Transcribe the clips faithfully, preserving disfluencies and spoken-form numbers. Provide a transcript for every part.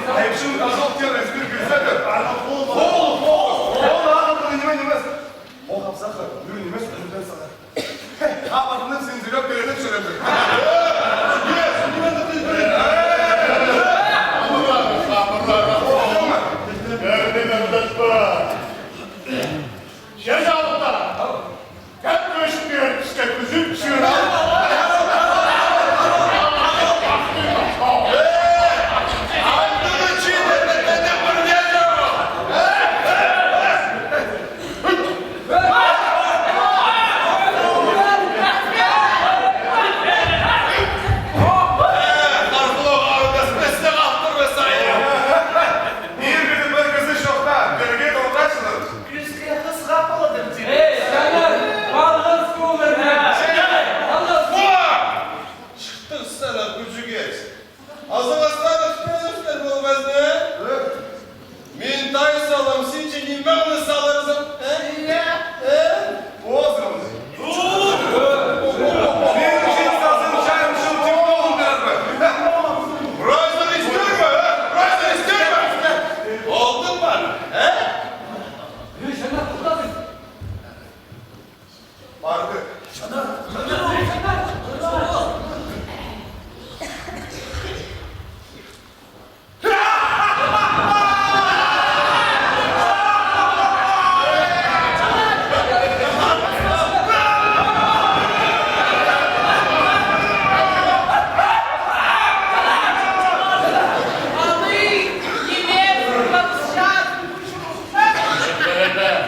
Хепчін азох тер ізбір кірзе де. Ол, ол, ол ағырдың ниме нимес. Ол хапсаха, нӱр нимес, ӱлден салар. Хабарны син сӱреп бередік сӱреп. Чер чалыпта. Кем кӧзіт пирер піске кӱзік чыыра? Кӱзге хысха полады тиді. Ей, Чаңар, палғас кӧңірні. Чаңар! Аллах! Уа! Чыхтығ сана, кӱзігес. Азыңастан ӧскеністер полбазын, а? Мин тай салам, син чи нимені саларзың, а? Е? Позыңыз. Мин син сазын чайым чыл тим толын бербе. Разы истерме, а? Разы истерме? Олдың бар, а? Парды.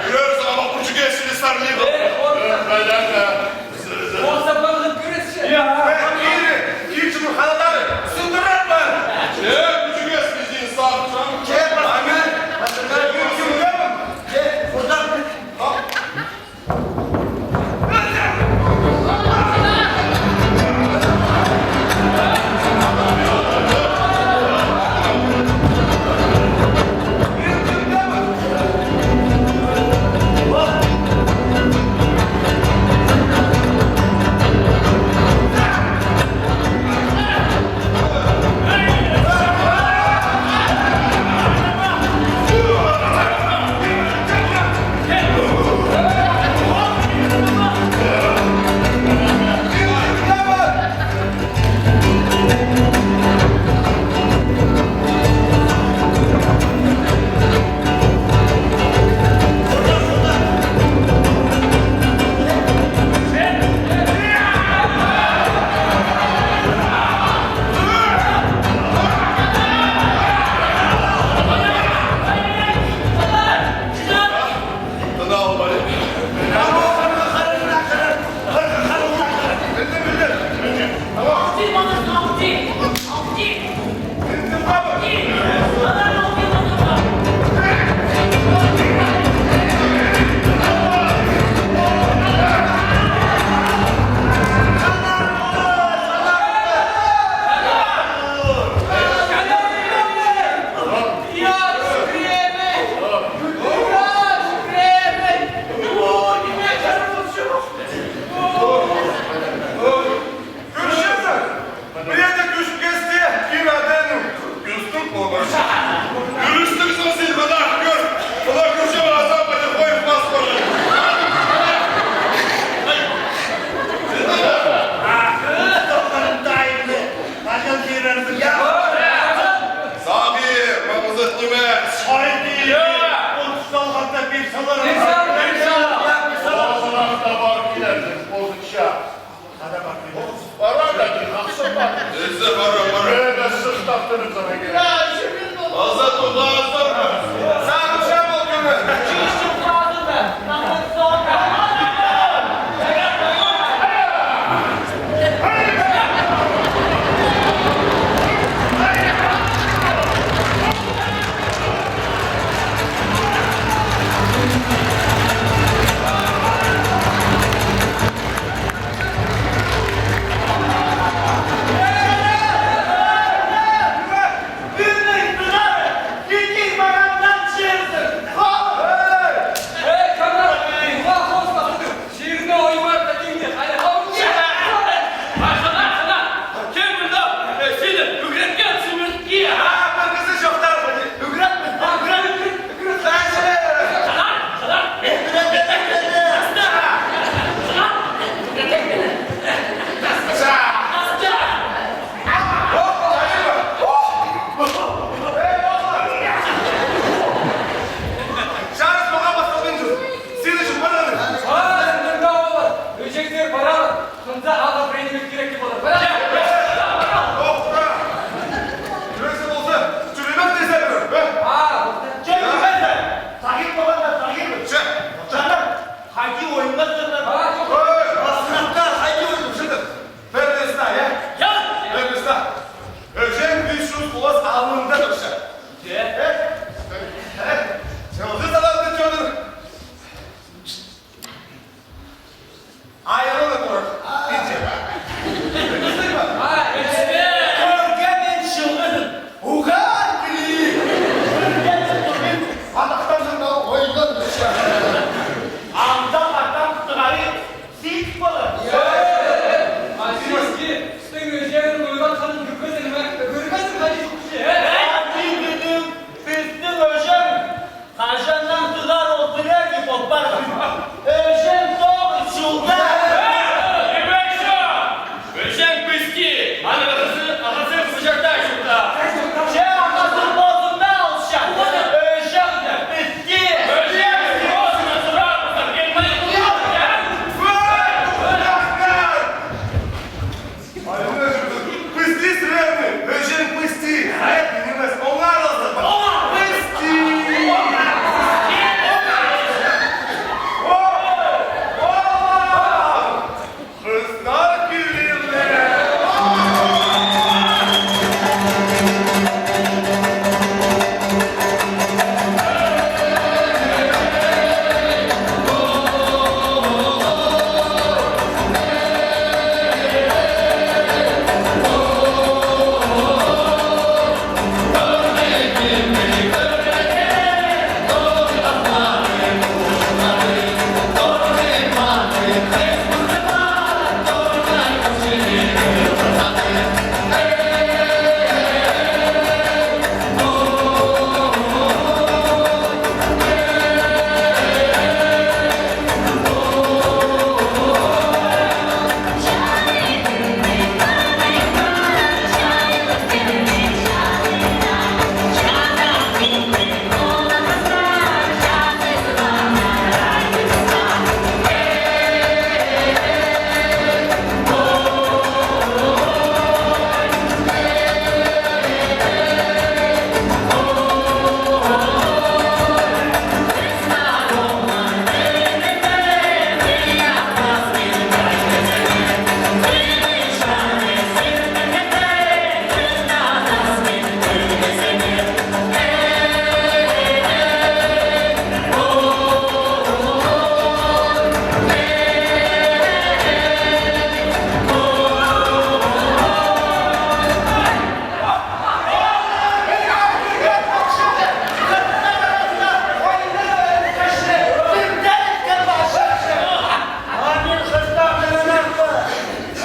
Кӱрерзің, ама кӱзігес сарнирға. Кире, кирчінің халалары сындырар бар. Е, кӱзігес кізін сағынчам. Че, ана, ана, кем, кем? Че, курдам. Кӧрчезің, пірее дее кӱзіккесте пір аданың кӱстіг полбас. Кӱрістіг созылғанда кӧр, пыла кӧрче, аза патихой пас полар. Ахы, тоғырын тайны, пазыл кирерзің, я? Сағи, маңызыт ниме? Сойди, я! От салғанда пир салар. Пир салар, пир салар. Озынах та пар килерзің, позыча. Пара да, хақсы пар. Ізі пара, пара. Э, да сыхтап турып сана кирек. Азат уғазыр. Сағынчам ол кӱні. Хайди ойнап турар? Ой, Асланха хайди ойнап турар? Пір дее сына, я? Я! Пір дее сына. Ӧҷең пис чӱс хулас алнында турча. Че? Э? Э? Чылғы саларны чоғыр. Айрылып тур. Иди. Көргеннең чылғыдым. Уғаа килі. Көргеннең чылғыдым. Атахтан саңа ойлан. Анда атам тығары сик болар. А сизге, сіздің ӧҷеңнің ойлатханын кӧргезің ме? Кӧргезің, хайди чӱкче, э? А тигінің пістің ӧҷең. Хаҷаннаң тығар ол тірерге полбар. Ӧҷең тоғыс чылда. Э, ибекчі! Ӧҷең пісті. Аның ағазы, ағазы сыҷахта чуртаа. Че ағазы позында алча. Ӧҷең пісті. Ӧҷең пісті. Пісті сірерні, ӧҷең пісті. Сірерні нимес, оңар алза. Оңар пісті. О, о, хыстар килділер.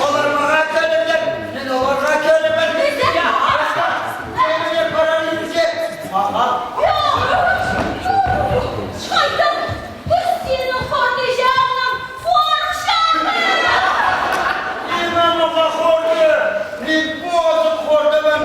Олар мағаа кӧлібер, мин оларға кӧлібер. Кеміне парар ирзе, мағаа. Хайдағ, піс синің хордыҷаңнаң хорчабыс. Ниме мағаа хорды? Мин позым хордабын.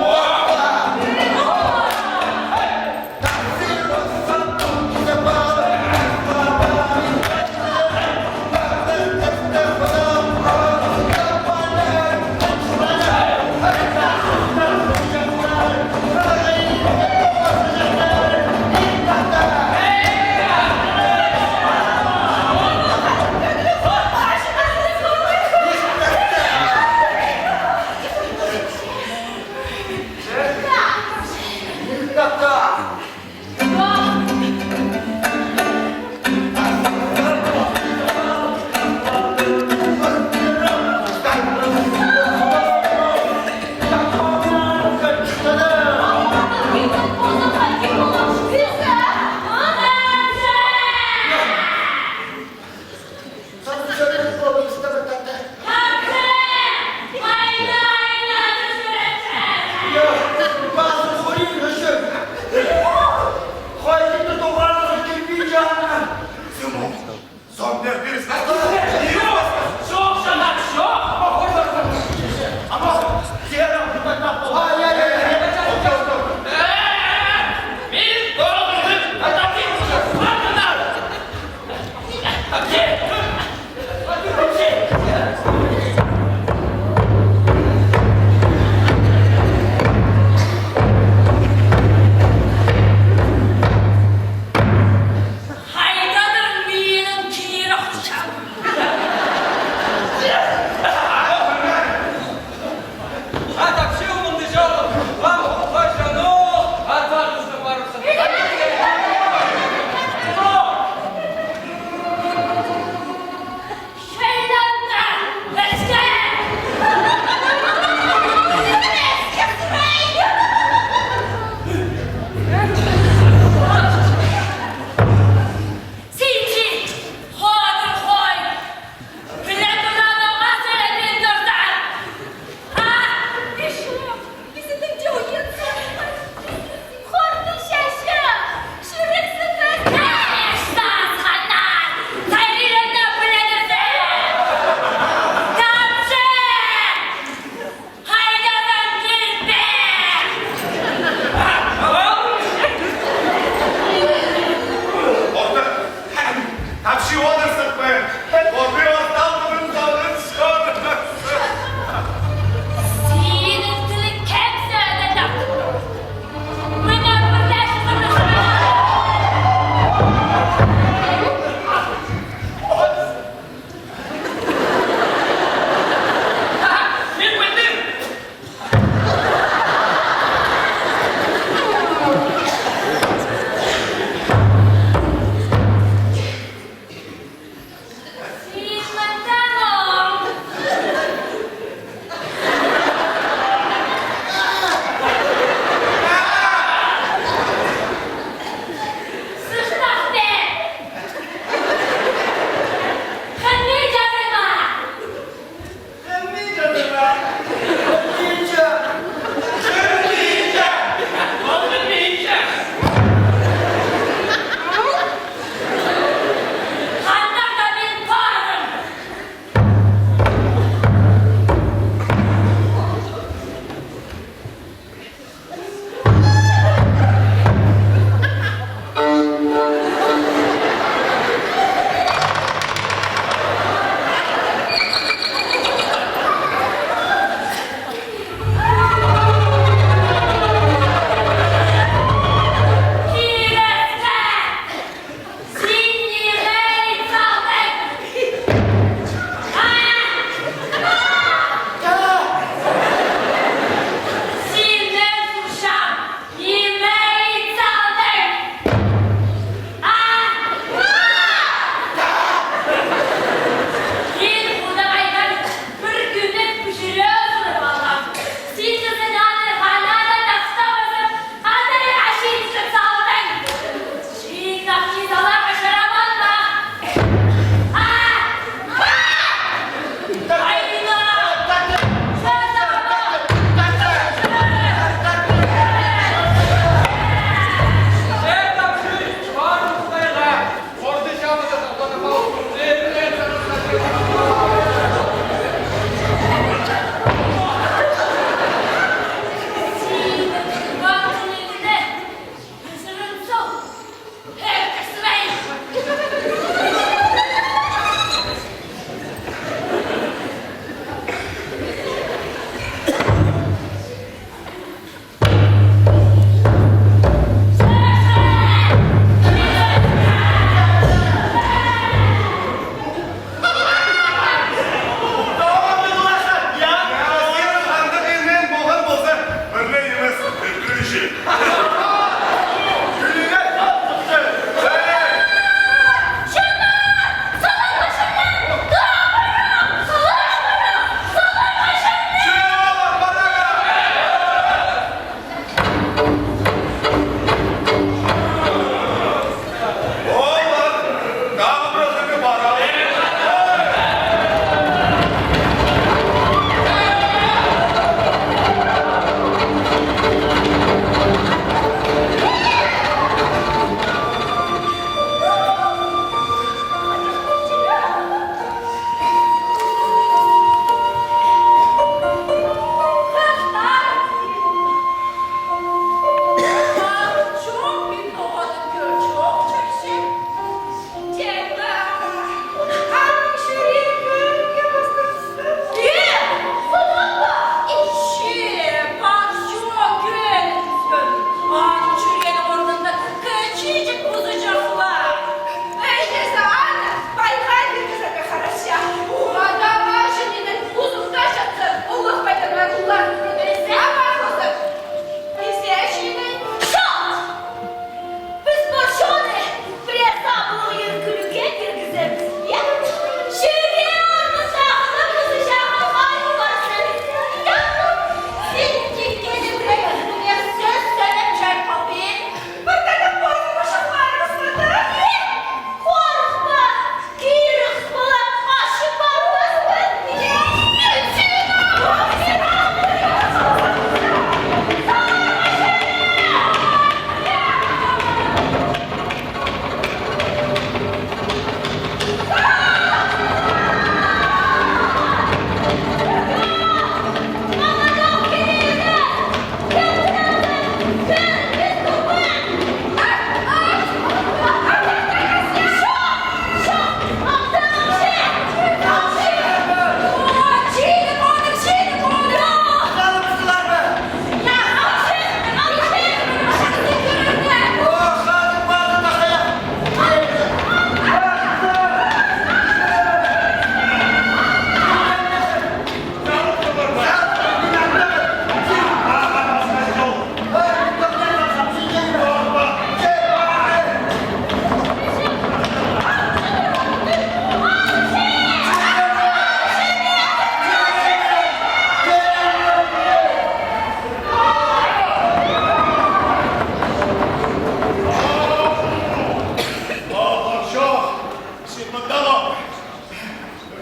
Хайдадыр минің кирі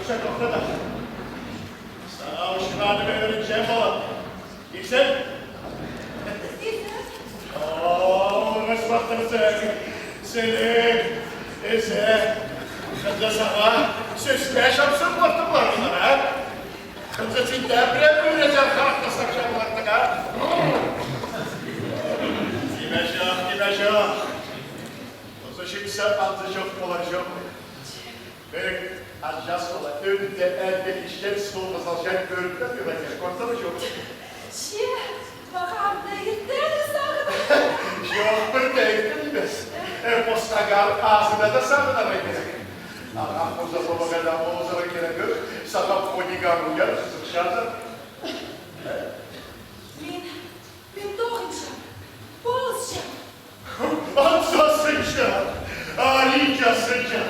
Сағаа учурны мин ӧрінчем, палам. Изен? Изен? О, хызматтығзың, сіліг, изен. Хынза сағаа сӧске чапсыр полтырлар, а? Хынза син дее пірее кӱнде чархырахтаснаң чабылартың, а? Ниме чох, ниме чох. Хынза читсе, анзы чох полар чох. Пірік анҷас пала ӧдінде, ӧдінде кичен столға салчаң, ӧрініп тур ма, көрдің ме, чох? Че, мағаа анда иртен сағынып. Чох, пір дее иртен нимес. Э, постағы азына даа сағынарға кирек. Ағаа позы поларға даа полызарға кирек. Сағаа бодигар уяр, хызыхчазар. Мин Мин тоғынчам, полысчам. Анзы сынҷа, аринҷа сынҷа.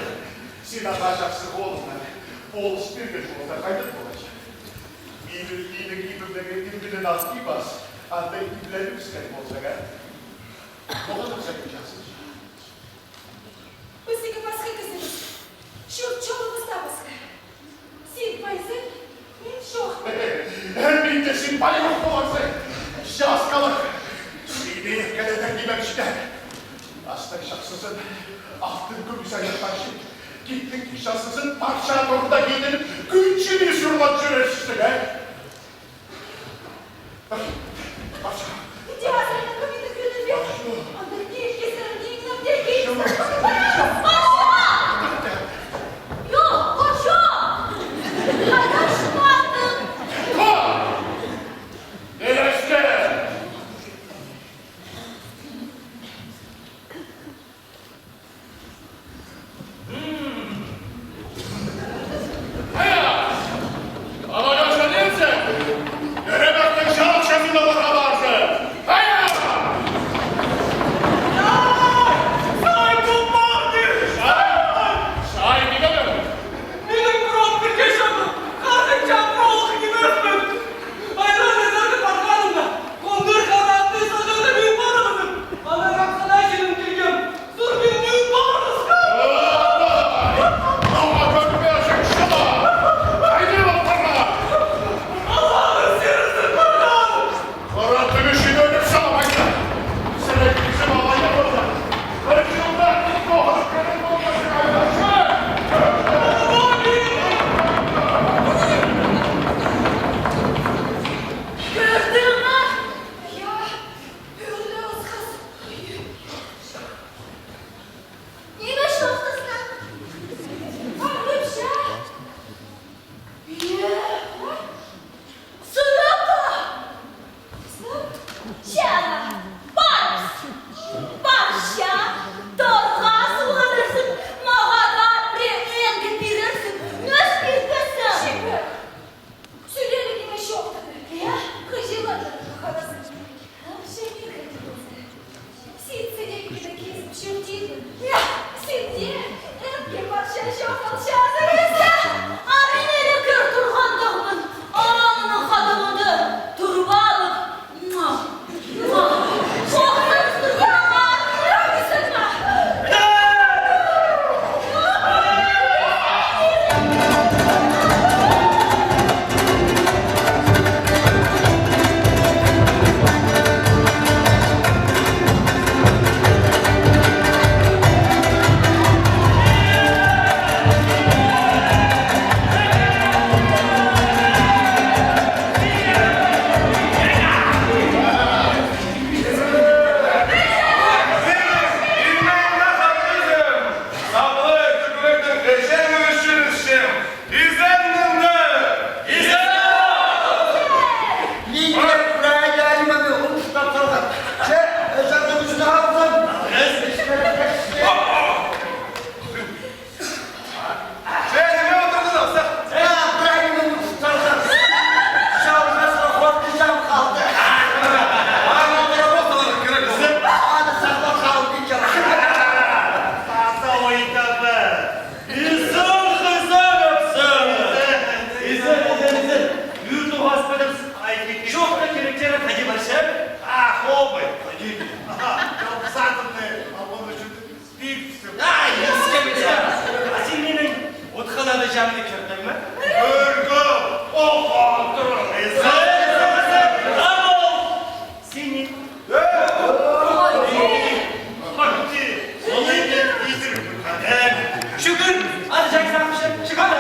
Син ағаа чахсы полыңар, полыс пирген полза, хайдағ поларҷых? Минің, минің ибімнең ибінең ат иб ас, анда ибле ӱскӱн полза, а? Ноға турза, сынҷа. Піс ікі пасха кізібіс. Чурт-чолыбыс таа пасха. Син пайзың, мин чох. Э, мин дее син пай поларзың. Часкалығ. Сині иркелетер нимем читер. Астың чахсызын алтын кӱмӱс айахтаң чит. Киттің чахсызын парча турда кидіріп, кӱнҷіні сӱрлеп чӧрерҷіксің, а? Минің пробка кече, хазынҷа пролог нимеспін. Айран ізерге парғанымда, кондыр ханатны сағынып үй парыбызым. Ана рахсана чирін килгем. Сур мин үй парыбысха. Ама кӧрмезің шыла. Айдып апарма. Аллахның сирізі парған. Кӧрдің ме? Я, ӧрле ысхас. Ниме чоохтазың? Ағырыпча. Е, сынап па? Сынап? Чаа, парыбыс. Парча, торға суланарзың, мағаа даа пірее ӧңгі пирерзің, нӧс пирбессің. Чибер. Сӱреліг ниме чоохтадың. Я, хыҷыланарға харазың. Син сидік кізі киліп чӧрдің. Син дее ӧңге парча чоғыл чазырызы. А мин іле кӧр турғандағмын. Аның хадығында турбалығ. Муа. Муа. Чоғыл чазырызы. Изен мында! Изен! Мин правильно ымыстап салған. Че, ӧзерді кӱзіне алзам. Че, ниме отырдың, сағ? Че, правильно ымыстап салған. Чалғасха хортынҷам халды. Аны сағлап халып китчем. Паза ойында ба? Изен, хызым, апсым. Изен, изен, изен. Ӱр тоғас па тіп. Чоохтап киректерін хайди парча? А, хобай. Хайди. Чалғыс атымны алғаны ӱчӱн пирібістім. Ай, искем, искем. А син минің от халады чанымны кӧрдің. Ӧркі, ох, алтыры. Сені. Шӱкір, ады чаңсапча, шӱкір.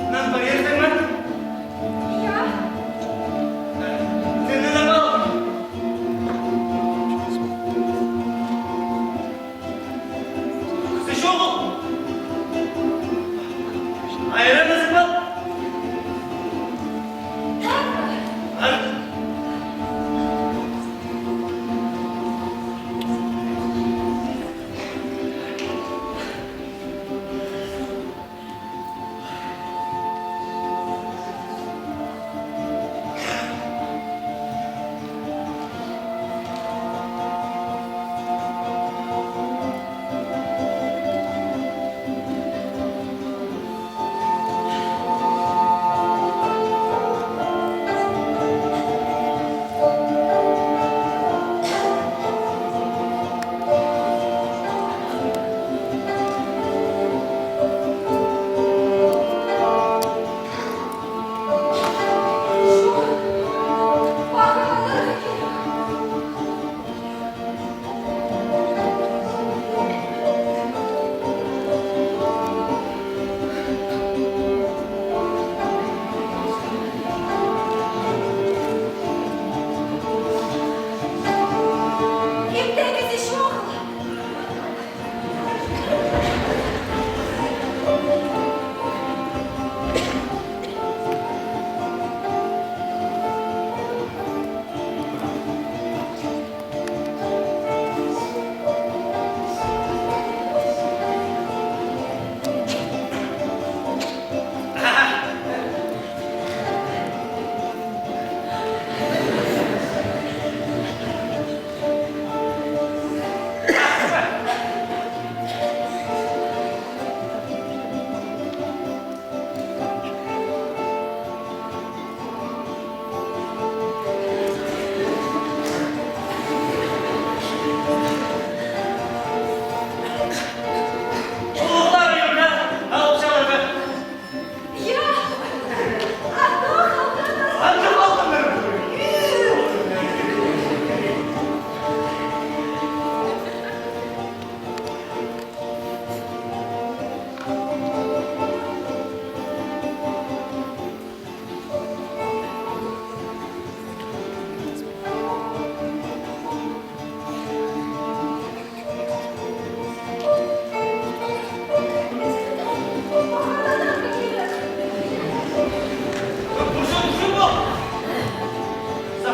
Нан парирзың ма? Я. Сен нан ал. Кізі чоғыл. Айран ызып ал. Ар.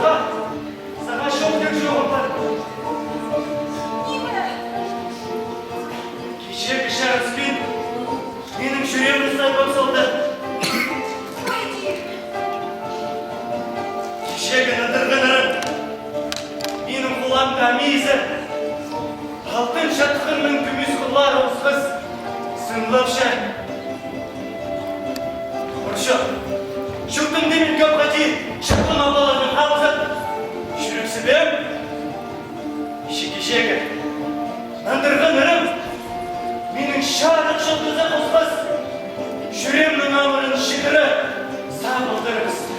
Сағаа чоохтирҷым пар. Ниме? Кичее кічіг кӱн минің чӱреемні сабап салды. Хайди? Кичеегі нандырған ырым минің хулам камизі. Алтын чатханның кӱмӱс хуллары осхас сынлапча. Орчо, чуртымда мин кӧп хати чатхан обаларны хабызып, чӱрексібеем. Че кичеегі нандырған ырым минің чарых чылтызы осхас, чӱреемнің амырын читіре сабылдырыбысты.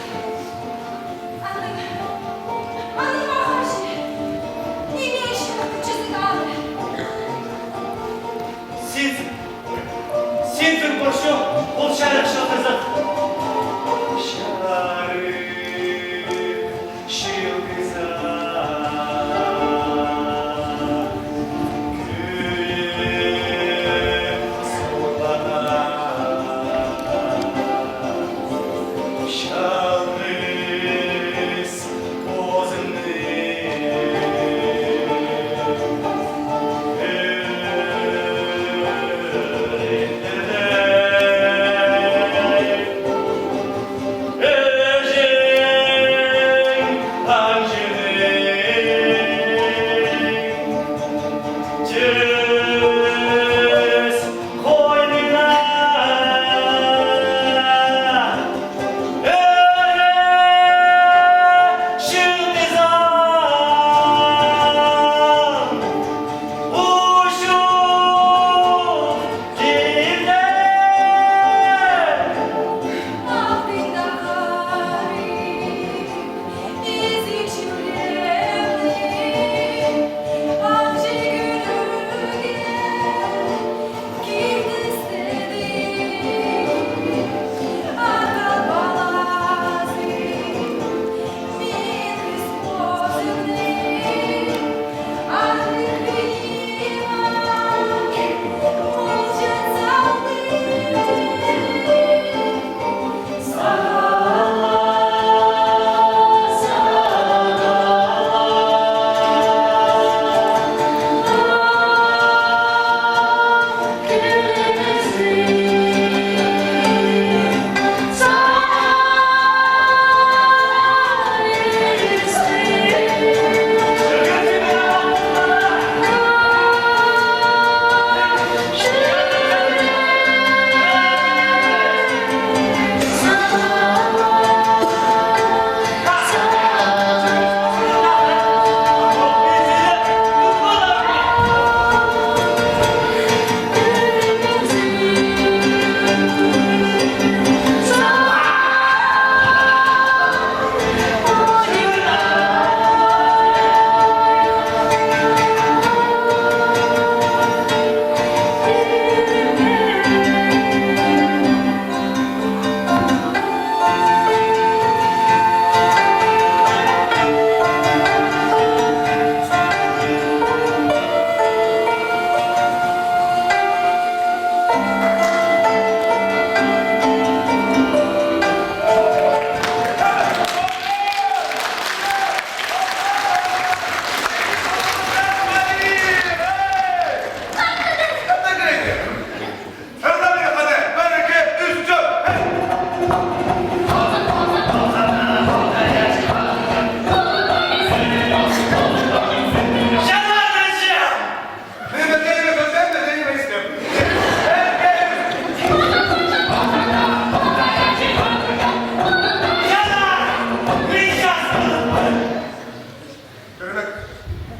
Аның, аның мағаа чи ниме чіли чызыдааны? Син, син пір пурчу, ол чарых чылтызы. Чарых чылтызы.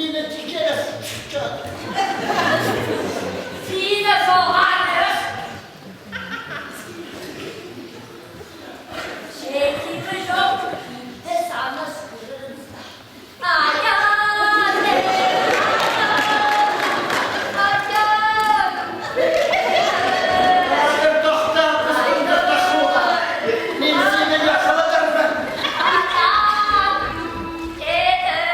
Мині тикелес чӧр. Сині соғарыс. Чехимі чох, итті санас кырынза. Аян, аян, аян. Тохта, тохта, тохта. Мин сині яхалатарбын. Аян, тетір.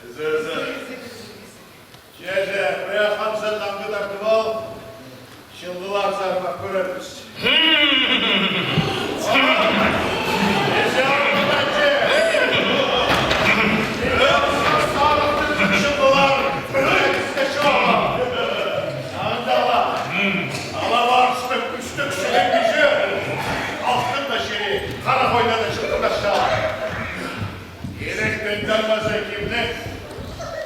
Ізі, ізі. Че, че, пірее ханзар аңды тартып ал. Чылғылар сарнап кӧрербіс. Ізі, аңды тартча. Сарыхтың чылғылар. Пірее кізі чоғыл. Аңдала. Ала парыстың кӱстіг сіліг кізі. Алтын да чирі, хара хойнада чылтырласча. Ирек пен Танмазы кимнең?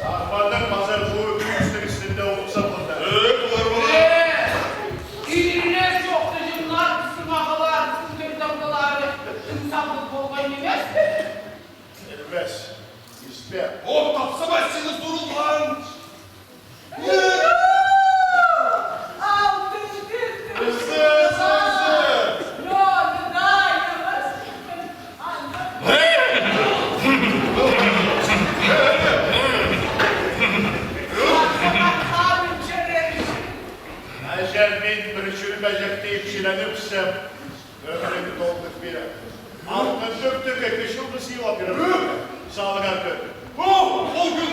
Ахпанның паза пу кӱстіг істінде улуғ сабылда. Э, пулар, пулар. Э, ирек чоохтаҷаңнар, пістің ағаларыбыстың тӧрт аңдылары тың сабыл полған нимес пе? Нимес. Испе. О, тапсабас сині сурылған. Ізі, ізі, ізі. Аҷа, мин пір чӱрім паҷахти ипчілеңіпсем, ӧмірімні толдыр пирем. Алтын тӧртті кӧкке чылғы сыйлап пирем. Салыңар кӧр. О, ол кӱн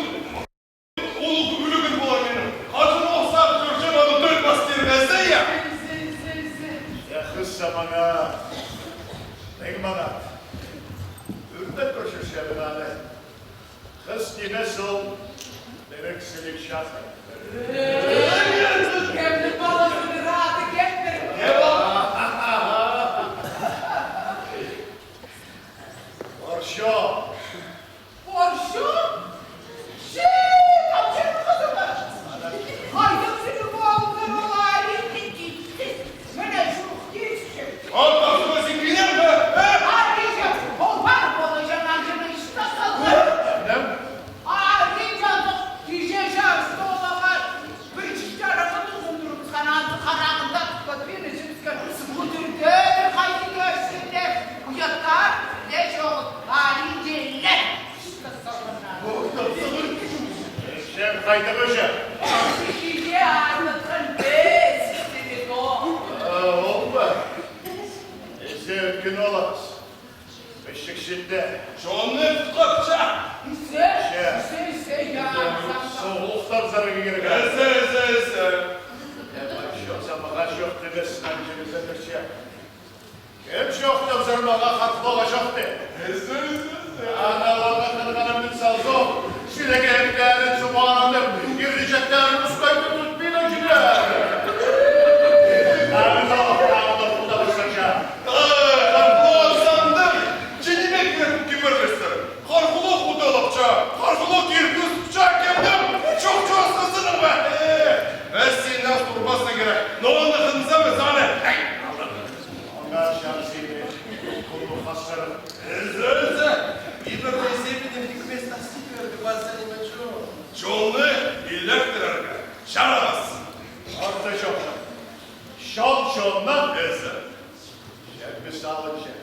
улуғ ӱлӱкӱн полар минің. Хаҷан ох сағын кӧрчем, аны тӧрт пастирға ізі, я. Ізі, ізі, ізі. Я, хыс, маңа. Нең маңа. Ӱртеп кӧрчем аны. Хыс нимес ол. Нимес сіліг чазы. Кемнің палазының ады кемнің? Орчо. Орчо? Че, тапчан хызы ма? Хайдағ сірер полыңар ол, аринҷе, титтіс. Мына чох тиисче. Ол тапсырма сен килең бе? Э? Аринҷе, ол пар полҷаң, анҷаны иште салған. Кем? Аринҷе, андағ киҷе чарыс тоғлаға. Пір чӱс чарығын узындырыбысхан, анзы харағында тутпа пирі чібіскен. Пӱдірдер хайди кӧрзіннер, уяттар, не чоғыл, аринҷе, не. Сен хайдағ ӧҷе? Киҷе арнатхан пес, сіміт ол. А, ол ба? Ізі, ӧткін олағас. Пічікчетте. Чонны тутхапча. Ізі, ізі, ізі, я. Соғылтап сарығы кирек. Ізі, ізі, ізі. Чох, сабаға чох, тігіс, анҷырызы кірче. Кем чох тіп сармаға хатхлоға чох тіп. Ана оларға хынғанымның салзох, сілігі ектері чубарынып, ирҷектері устайтын тутпин ӧҷілер. Ағызох, ағызох, худа бысхача. Хатхлоға сандыр, чидімек кімірлестір. Хархылох удалапча, хархылох кирпіс пыча кемнің чох чоосхазының ба? Э, синнең турбасына кирек, но оны хынза ба саны. Ай, Аллах. Аңар чарсыны кулу хастырып. Ізі, ізі, ибірде сепіден тикпес тасти берді, база ниме чоғыл. Чонны илектірерге чарабас. Орта чоғыл. Чон чоннан. Ізі. Чеппес алынча.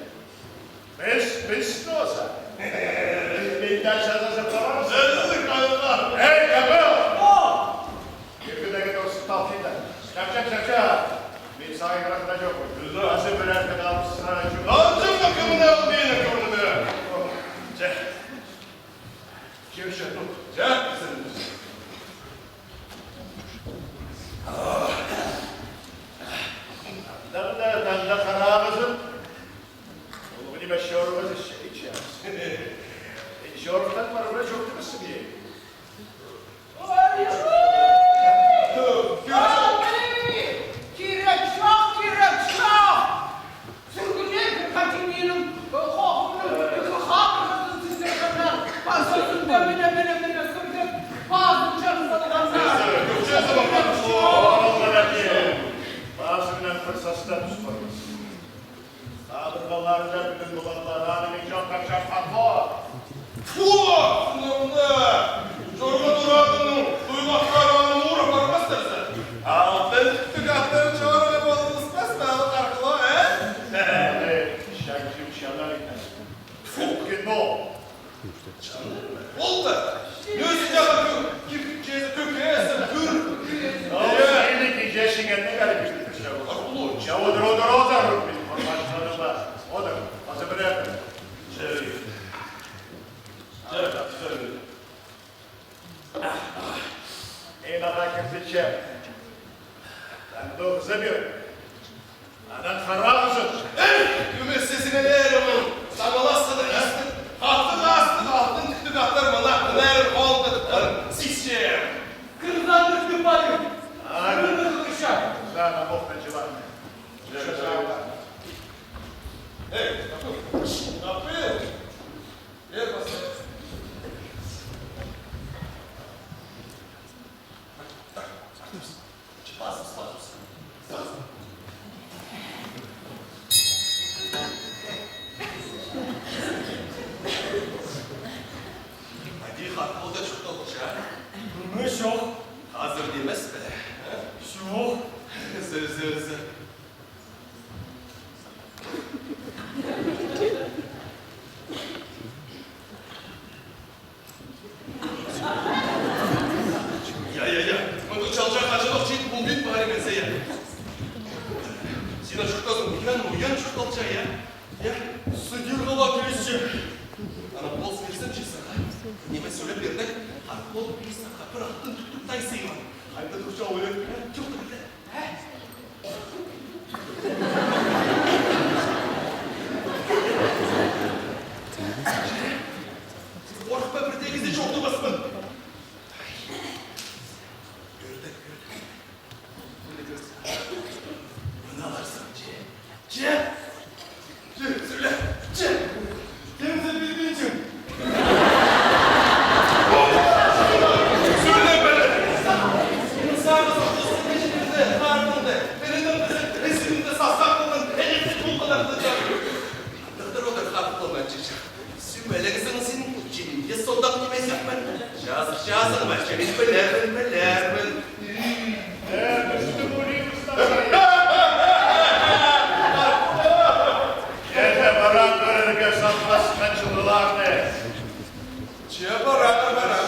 Піс, піс тооза. Піс пейдең чазазып парарбыс. Ізі, хайға. Эй, кабыл! О! Киргідегі тоғыс талхида. Чапча, чапча. Мин сағай хырағында чоғыл. Ізі. Азы пірер кіт алып сыра чоғыл. Алчымны кімні ал мені көрді. Че. Чирче тут. Че, ізі. Таңда, таңда харағызын. Улуғ ниме чорығ ізі, иче. Чорыхтаң парарға чоохтабысчам, е. Ой, ой! Кирек чох, кирек чох! Сӱргілер пір хати минің, э, хохымның ікі хатығызын сілтеп, паза сӱрді, міне, міне, міне, сӱрді, пазын чарып салғаннар. Пазыңнаң пір састап тӱс парбас. Сабырғаларында пӱдір поларлар, аны мин чоохтапчам, хатхло. Фу, сынымны! Чорға турадың, туйлахтар аны урап парбастарза. Алтын тӱктіг аттар чорға полыбыспас па, алы хархыло, э? Аны чаңчым чанар ине. Фу, кино. Ол да. Нӧзі дее кӧк, кип-, чезі кӧкезі, кӱр. Ол сені кичешіңе не кәрі киртірсе ол. Ча, одыр, одыр, одыр. Мин форматшыларым ба. Одыр, паза пірер. Че, Мин ағаа кірзінчем. Таңда уза пир. Анаң харағызын. Эх, кӧмес сізіңер ерімің. Самаласты да истіп, хатығ астығ алтын тӱктіг аттар мына кінерін холында тыпхан сисче. Кірзан тӱктіг пазың. Ай. Сірерні хығырча. Сана мохтанчыларны. Эй, Артур, Артур. Эй, пастай. Хайди, хат полды, чурталча. Ниме чох? Хазыр нимес пе? Чох. Зе, зе, зе. Я, я, я. Мындағ чалча хаҷанох чит полбин пари берзе, я. Син чуртазың, уян, уян чурталча, я. Я. Сыдирғала килісче. Ана полыс пирзем чи сағаа. Ниме сӧлеп пирдек, ат полып пирзем, пір алтын тӱктіг тай сыйған. Хайда турча, уян. Чох, Орыхпа, пірдеезі чоохтабаспын. Мына аларзың, че. Че. Че, сӧле. Че. Кемзер пирбинчең? Сӧле пеер. Сағызы хозы кечерде, хартыңды. Пірінің кізі ізігінде сасхах полған, әлемде толғанарда чағын. Андағдар одыр хартылманча чағын. Сӱмелегізің син, чинінде сондағ нимезі ме? Чазых, чазых, мача, мин пілербін, пілербін. Че параң кӧрерге сатпасхан чылғыларны. Че параң, параң.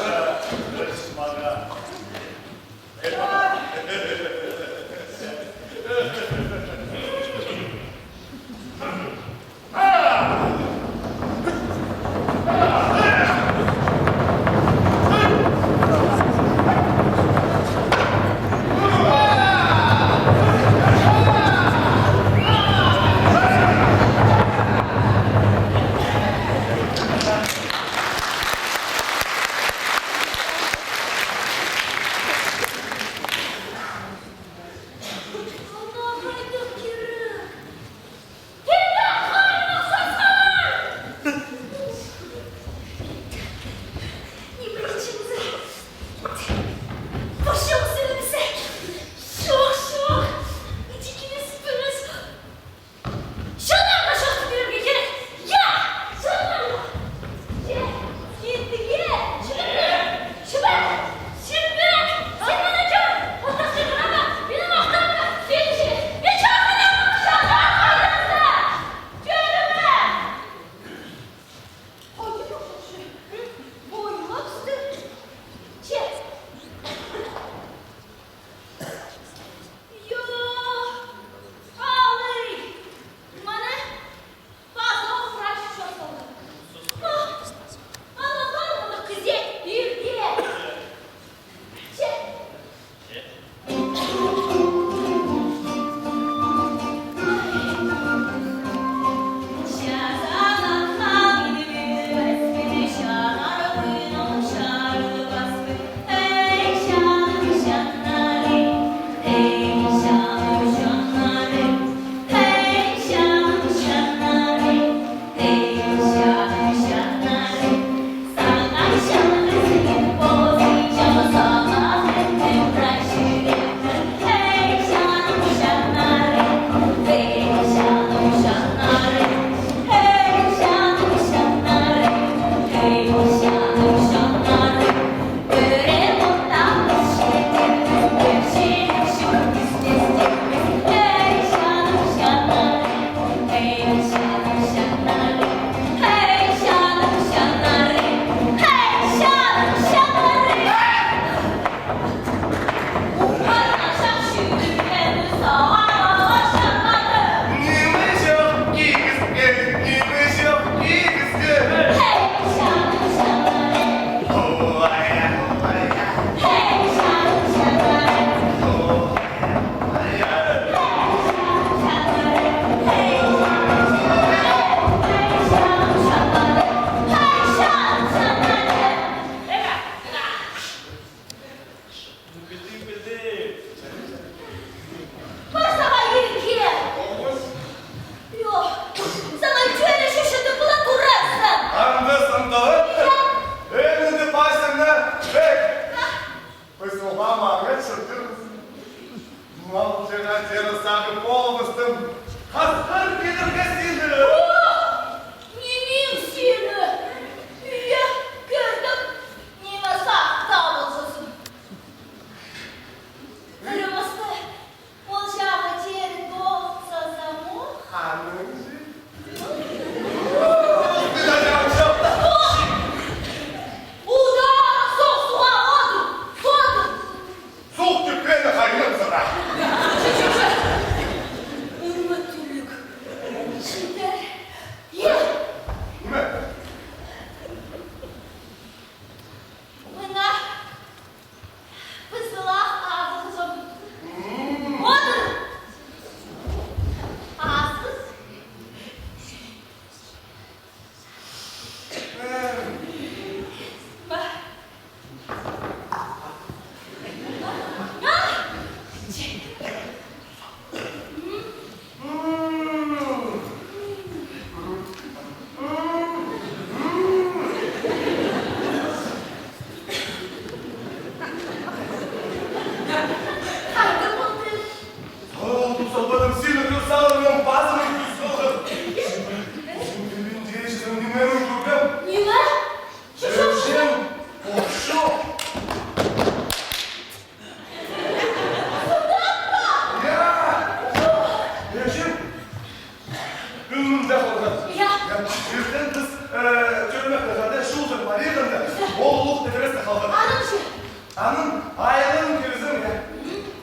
Аның айлығын кирзең, я?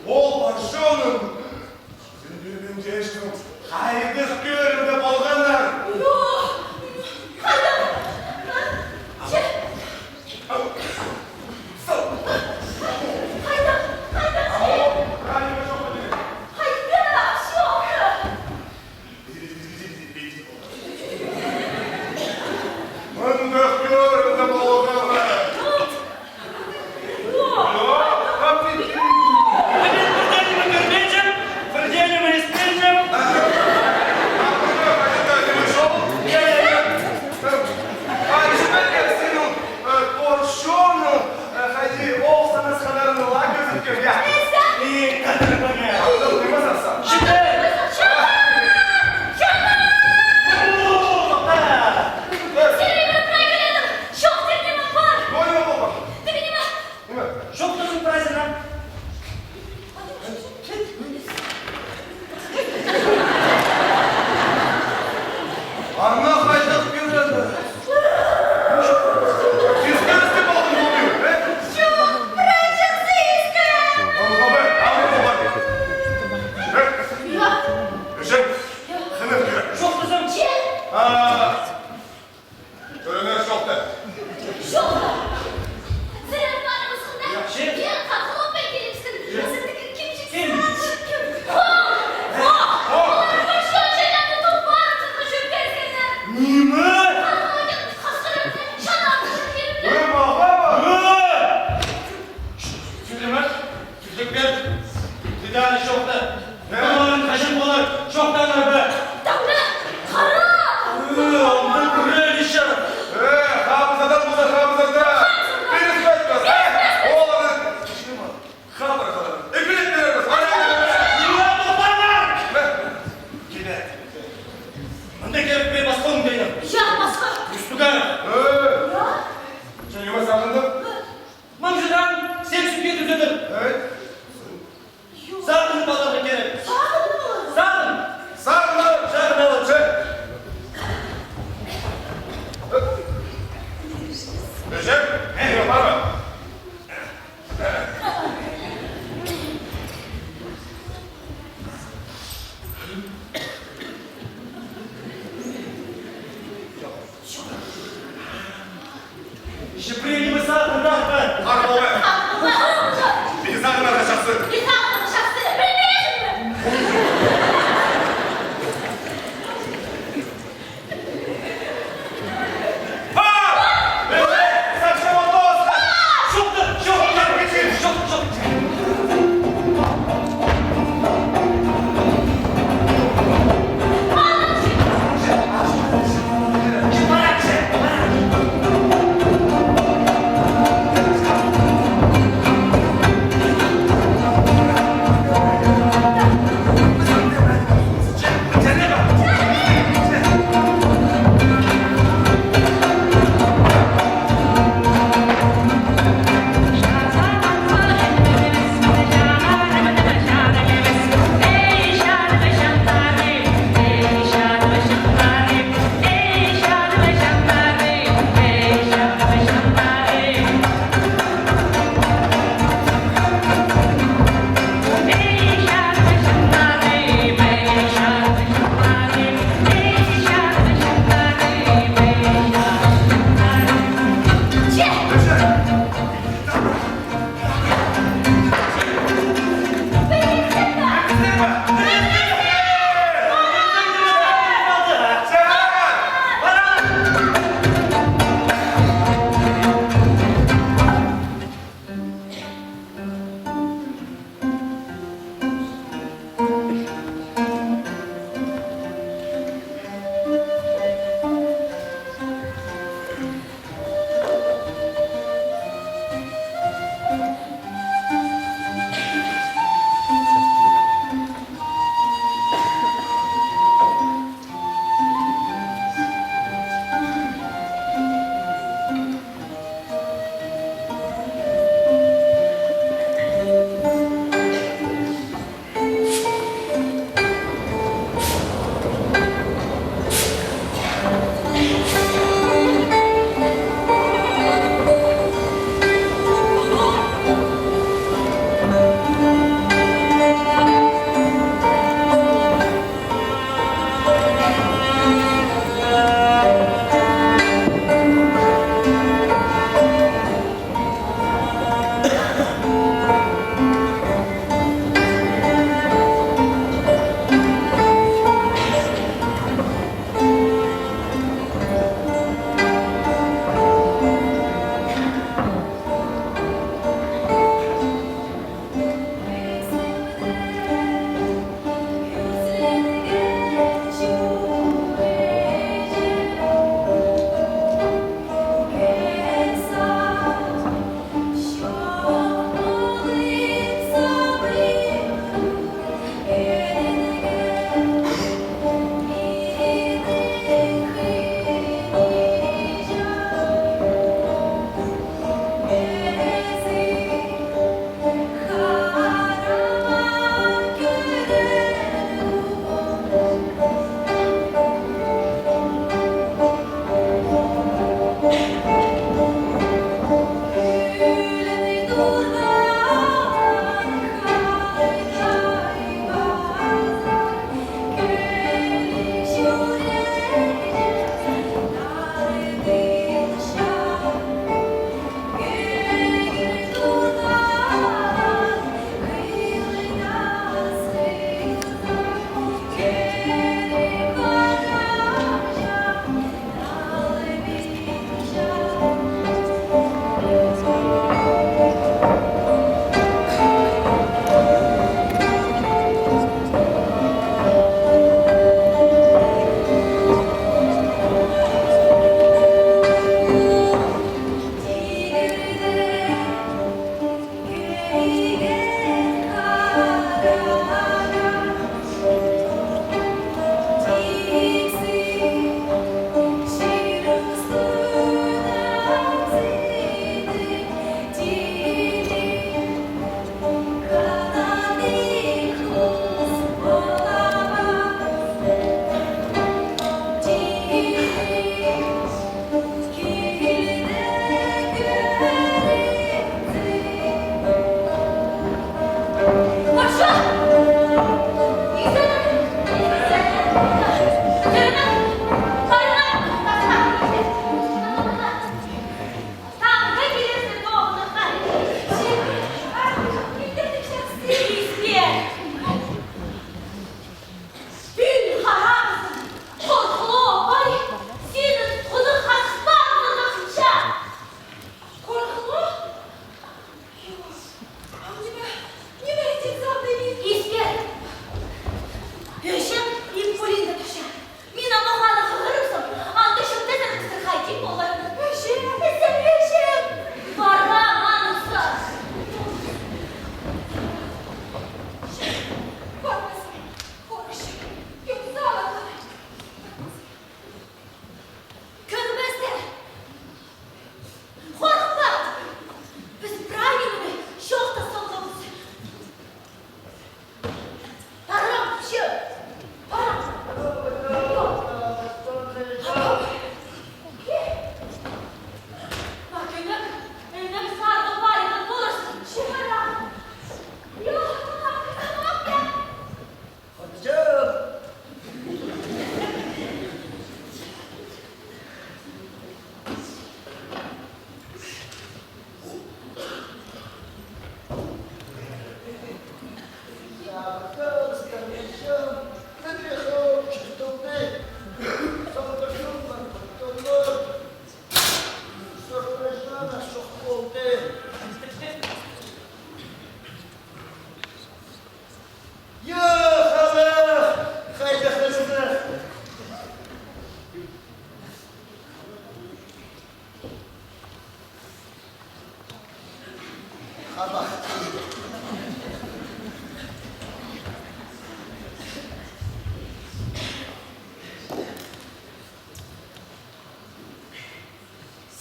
Ол парчаның сӱндӱрбинчезің хайдағ кӧрімде полғаннар. Йо, хайдағ? Че. Хайдағ, хайдағ, че? Хайдағ, че? Мындағ кӧрімде полғаннар. Йо.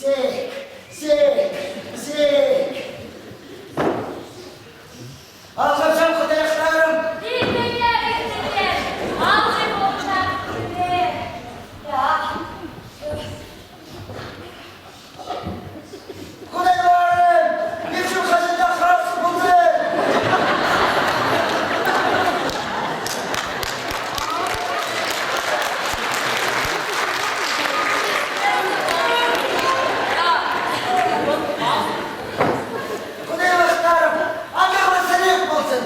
Сек, сек, сек. Алғабыс, Худай ахтарым. Иртеңер, иртеңер. Алҷаң полча, иртеңер. Я. Худайларым, мин чох хазында хырас полды. Худай ахтарым, ағаа сәлем ползын.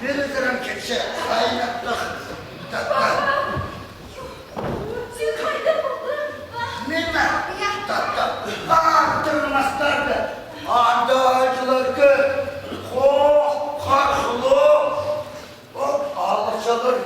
Мин ызырам кепче, хайнаттығ таттар. Син хайда полдың? Мин ме? Таттап аттырмастарды. Анда аҷылар кӧп, хох, хархылу. Ол алыпчалар